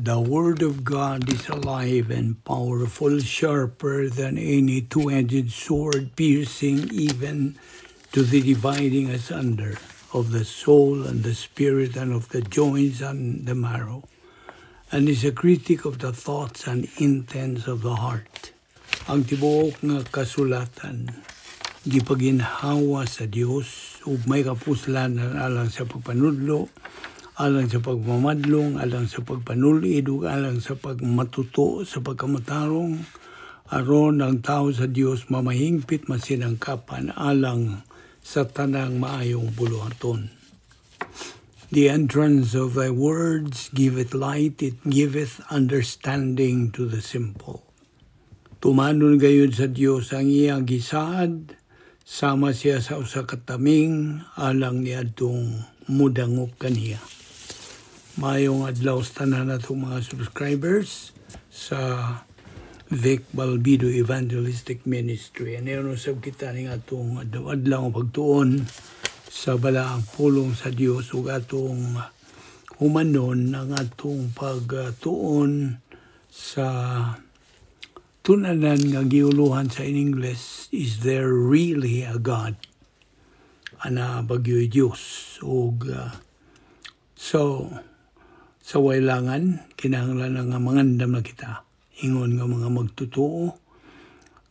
The Word of God is alive and powerful, sharper than any two-edged sword, piercing even to the dividing asunder of the soul and the spirit and of the joints and the marrow, and is a critic of the thoughts and intents of the heart. Ang tibuok nga kasulatan gipaginhawa sa Dios ug may kapuslanan alang sa pagpanudlo, alang sa pagmamadlong, alang sa pagpanulid ug alang sa pagmatuto sa pagkamatarong, aron ang tao sa Dios mamahingpit, masinangkapan alang sa tanang maayong buluhaton. The entrance of thy words giveth light, it giveth understanding to the simple. Tumanon gayud sa Dios ang iyang gisaad, sama siya sa usa ka taming alang niadtong mudangop kaniya. Maayong adlaw sa tanan natong mga subscribers sa Vic Balbido Evangelistic Ministry. Ano usab kita ning atong adlaw pagtuon sa balaang pulong sa Dios ug atong humanon ang atong pagtuon sa tun-anan nga giuluhan sa in English, "Is there really a God?" Ana ba gyoy Dios? Ug so sa wailangan kinahanglan nga mangandam na kita ingon nga mga magtotoo.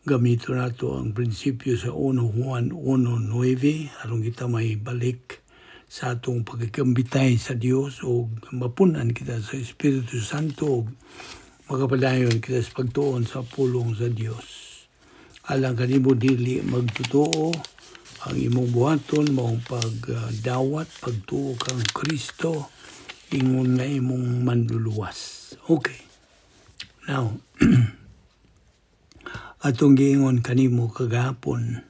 Gamito nato ang prinsipyo sa 1 Juan 1:9 aron kita may balik sa atong pagkikambitay sa Dios ug mapunan kita sa Espiritu Santo ug makapadayon kita sa pagtuon sa pulong sa Dios. Alang kanimo dili magtotoo, ang imong buhaton maong pagdawat, pagtuo kang Kristo ingon nga imong manluluwas. Okay. Now, atong giingon kanimo kagahapon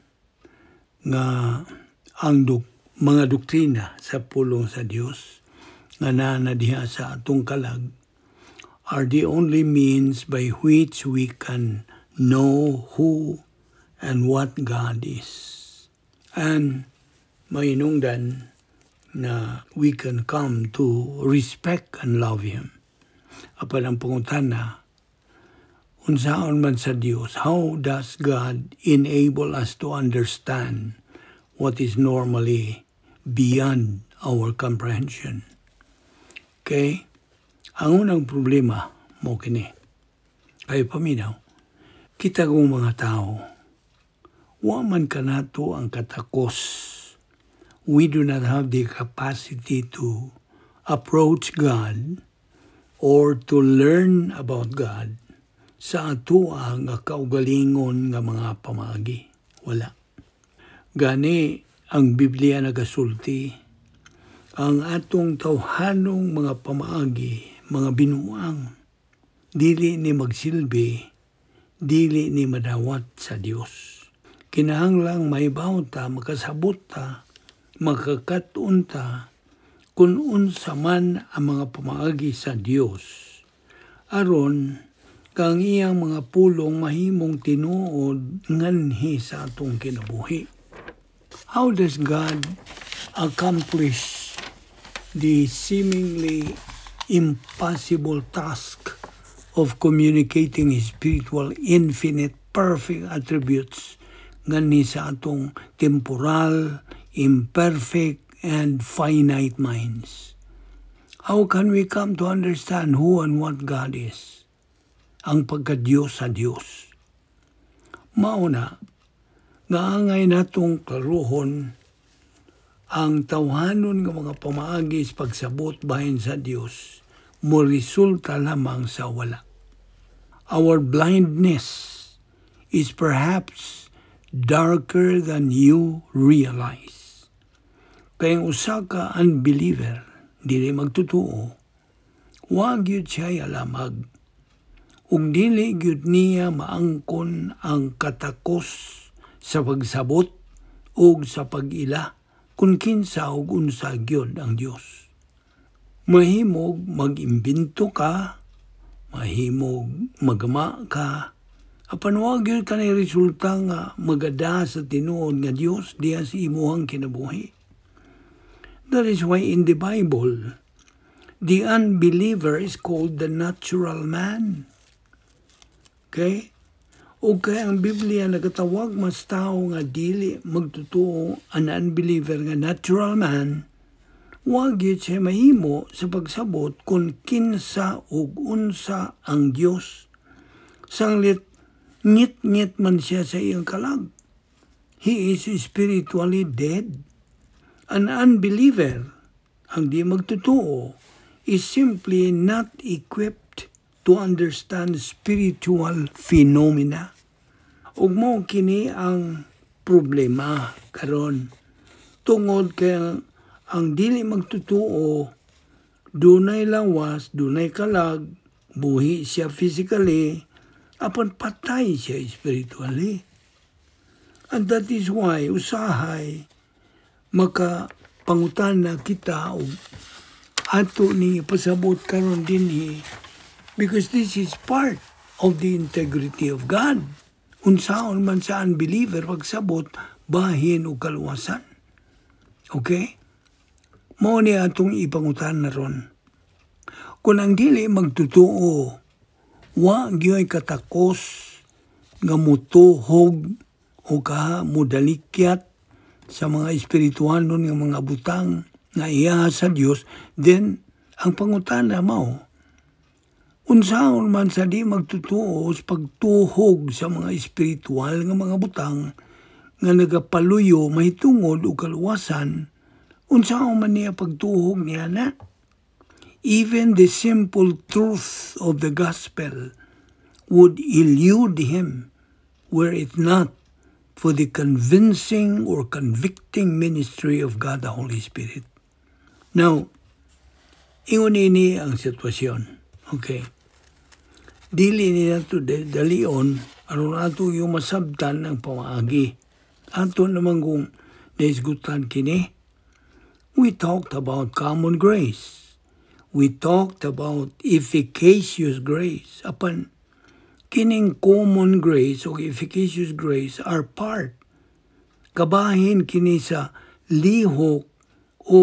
nga ang mga doktrina sa pulong sa Dios nga naa na diha sa atong kalag are the only means by which we can know who and what God is. And mainungdan na we can come to respect and love Him. Apan ang pangutana, unsaon man sa Dios, how does God enable us to understand what is normally beyond our comprehension? Okay? Ang unang problema mao kini. Kay paminaw, kita kong mga tao, wa man kanato ang katakos. We do not have the capacity to approach God or to learn about God sa atoa nga kaugalingon nga mga pamaagi. Wala. Gani ang Biblia nagasulti, ang atong tawhanong mga pamaagi, mga binuang, dili ni magsilbi, dili ni madawat sa Dios. Kinahanglang mahibaw ta, makasabot ta, makakat-on ta, kung unsa man ang mga pamaagi sa Dios aron kang iyang mga pulong mahimong tinuod nganhi sa atong kinabuhi. How does God accomplish the seemingly impossible task of communicating His spiritual, infinite, perfect attributes nganhi sa atong temporal, imperfect, and finite minds? How can we come to understand who and what God is? Ang pagka-Diyos sa Diyos. Mauna, nga angay natong klaruhon ang tawhanon nga mga pamaagi sa pagsabot bahin sa Dios mo resulta lamang sa wala. Our blindness is perhaps darker than you realize. Kay ang usa ka unbeliever, dili magtotoo, wa gyud siya alamag. Ug dili gyud niya maangkon ang katakos sa pagsabot ug sa pag-ila kung kinsa ug unsa gyud ang Dios. Mahimog mag-imbento ka, mahimog magama ka, apan wa gyud kanay resulta nga magada sa tinuod nga Dios diha sa imuhang kinabuhi. That is why in the Bible, The unbeliever is called the natural man. Okay? O kaya ang Biblia nagatawag mas tao nga dili magtotoo, an unbeliever, nga natural man, wa gyud siya mahimo sa pagsabot kung kinsa ug unsa ang Dios. Sanglit ngit-ngit man siya sa iyang kalag. He is spiritually dead. An unbeliever, ang di magtotoo, is simply not equipped to understand spiritual phenomena. Ug mao kini ang problema karon. Tungod kay ang dili magtotoo, dunay lawas, dunay kalag, buhi siya physically, apan patay siya spiritually. And that is why usahay maka pangutana kita og ato ni pasabot karon dinhi, because this is part of the integrity of God. Unsaon man sa unbeliever pagsabot bahin og kaluwasan? Okay? Mao ni atong ipangutan na ron. Kung ang dili magtotoo, wa gyoy katakos nga mutuhog o ka mudalikyat sa mga espirituanon nga mga butang nga iya sa Dios, then ang pangutana mao, unsaon man sa di magtotoo sa pagtuhog sa mga espiritual nga mga butang nga nagapaluyo mahitungod og kaluwasan? Unsaon man niya pagtuhog niya na? Even the simple truth of the gospel would elude him were it not for the convincing or convicting ministry of God the Holy Spirit. Now, ingon ini ang sitwasyon. Okay. Dili ni nato dalion aron ato yung masabtan ang pamaagi. Ato naman kung naisgutan kini. We talked about common grace. We talked about efficacious grace. Apan kining common grace o efficacious grace are part. Kabahin kini sa lihok o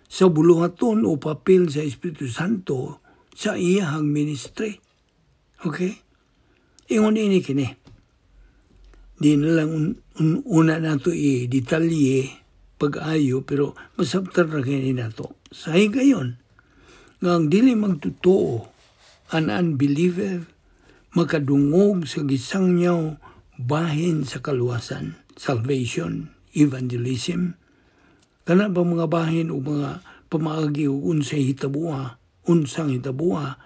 sa buluhaton o papel sa Espiritu Santo sa iyahang ministry. Okay? Ingon ini kini. Di na lang una nato i-detalye pag-ayo, pero masabtan ra kini nato. Sa higayon, nga ang dili magtotoo, an unbeliever, makadungog sa gisangyaw bahin sa kaluwasan, salvation, evangelism, kana ba mga bahin o mga pamaagi o unsay hitabua, unsang hitabua,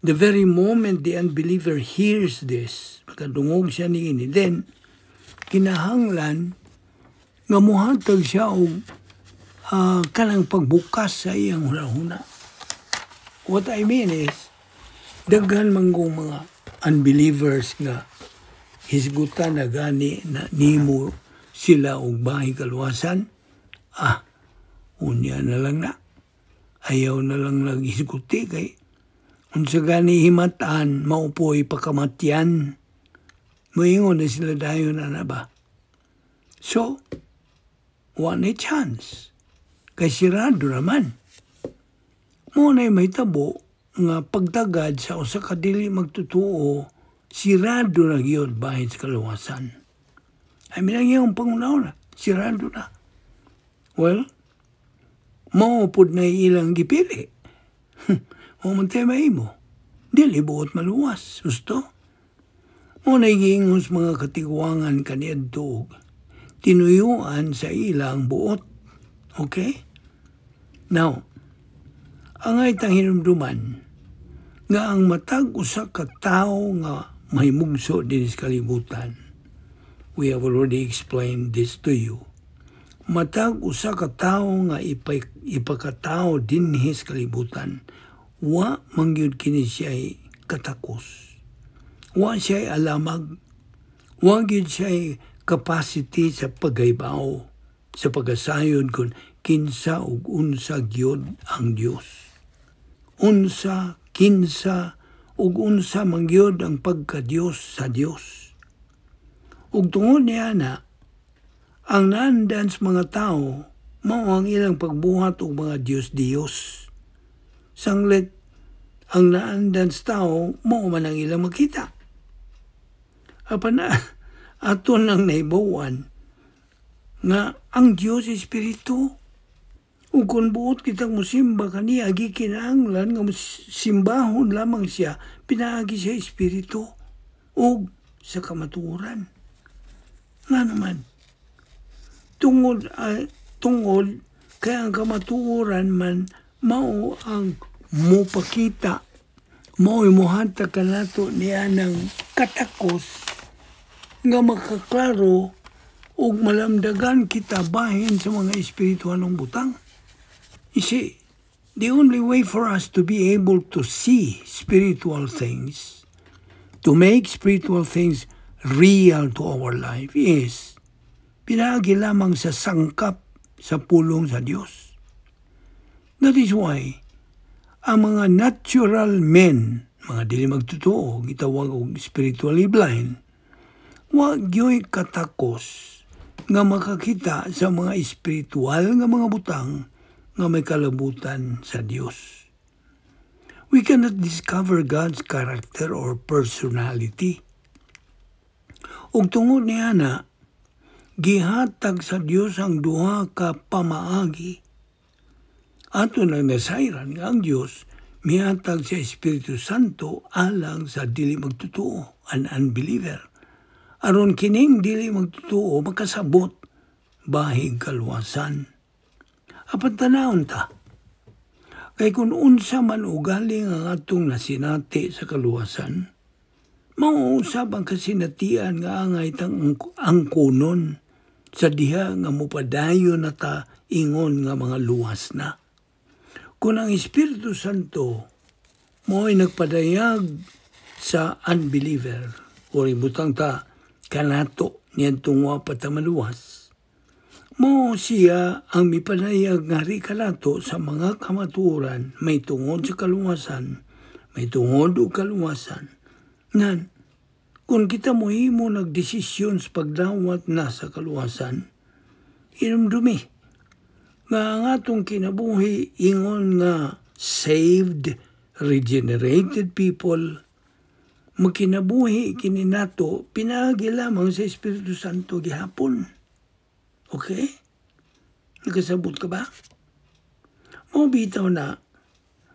the very moment the unbeliever hears this, makadungog siya niini, then kinahanglan nga muhatag siya og kanang pagbukas sa iyang hunahuna. What I mean is, daghan man kong mga unbelievers nga hisgutan na gani na nimo sila og bahin kaluwasan, unya na lang na. Ayaw na lang naghisguti kay unsa gani himatan, mao po'y pakamatyan. Moingon na sila dayon ana ba. So, wa na chance. Kay sirado naman. Mao na mahitabo nga pagtagad sa usa ka dili magtotoo, sirado na gyud bahin sa kaluwasan. I mean, ang iyang pangunaw na, sirado na. Well, mao pod na ilang gipili. Mao man tay mahimo. Dili buot maluwas. Gusto? Mao na giingon sa mga katigwangan kaniadto, tinuyuan sa ilang buot. Okay? Now, ang itang hinumduman nga ang matag usa ka tawo nga mahimugso din sa kalibutan. We have already explained this to you. Matag usa ka tawo nga ipakatawo dinhi sa kalibutan, wa mangyud kini siya katakos. Wa siya alamag. Wa gyud siya capacity sa pagaybaw, sa pagkasayod kung kinsa ug unsa gyud ang Dios. Unsa, kinsa ug unsa mangyud ang pagka-Dios sa Dios. Ug tungod niya na, ang naandan sa mga tao, mao ang ilang pagbuhat og mga Diyos-Diyos. Sanglit ang naandan sa tao, mao man ang ilang makita. Apan na, ato nang nahibaw-an nga ang Dios Espiritu. Ug kung buot kitang musimba kaniya, gikinahanglan nga simbahon lamang siya pinaagi sa Espiritu ug sa kamatuoran. Nga naman, tungod kay ang kamatuoran man mao ang mupakita, mao muhatag kanato niya ng katakos nga makaklaro ug malamdagan kita bahin sa mga espirituhanong butang. You see, the only way for us to be able to see spiritual things, to make spiritual things real to our life is pinaagi lamang sa sangkap sa pulong sa Dios. That is why ang mga natural men, mga dili magtotoo, gitawag og spiritually blind, wa gyoy katakos nga makakita sa mga espiritual nga mga butang nga may kalabutan sa Dios. We cannot discover God's character or personality. Ug tungod niana, gihatag sa Dios ang duha ka pamaagi. Ato nang nasayran nga ang Dios mihatag sa Espiritu Santo alang sa dili magtotoo, an unbeliever. Aron kining dili magtotoo makasabot bahig kaluwasan. Apan tanawon ta, kay kung unsa man ugali nga atong nasinati sa kaluwasan, mao usab ang kasinatian nga angay tang angkonon sa diha nga mopadayon na ta ingon nga mga luwas na. Kung ang Espiritu Santo mo'y nagpadayag sa unbeliever, o ibutang ta kanato niadtong wa pa ta maluwas, mao siya ang mipadayag ngari kanato sa mga kamatuoran may tungod sa kaluwasan, may tungod og kaluwasan. Nan, kung kita mohimo nagdesisyon sa pagdawat na sa kaluwasan, hinumdumi nga ang atong kinabuhi ingon nga saved, regenerated people, magkinabuhi kini nato pinaagi lamang sa Espiritu Santo gihapon. Okay? Nakasabot ka ba? Mao bitaw na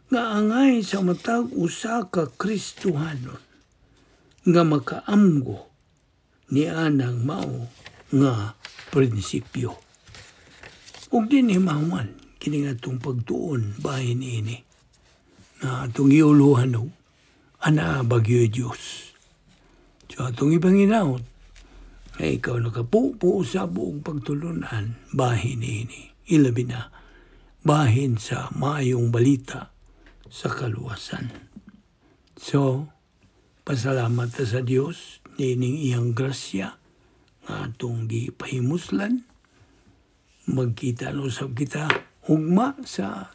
nga angay sa matag usa ka Kristohanon nga makaamgo ni anang mao nga prinsipyo. Ug dinhi mahuman kini nga atong pagtuon bahin ini na atong giuluhan og anaa ba gyud Dios. So atong ipanginaot ay ikaw nakapupo sa buong pagtulunan bahin ini, ilabi na bahin sa maayong balita sa kaluwasan. So, pasalamat ta sa Dios niining iyang grasya nga atong gipahimuslan. Magkita no usab kita ugma sa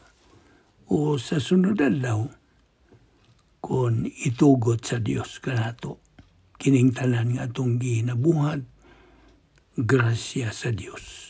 o sa sunod adlaw kon itugot sa Dios kanato kining tanan nga atong ginabuhat, grasya sa Dios.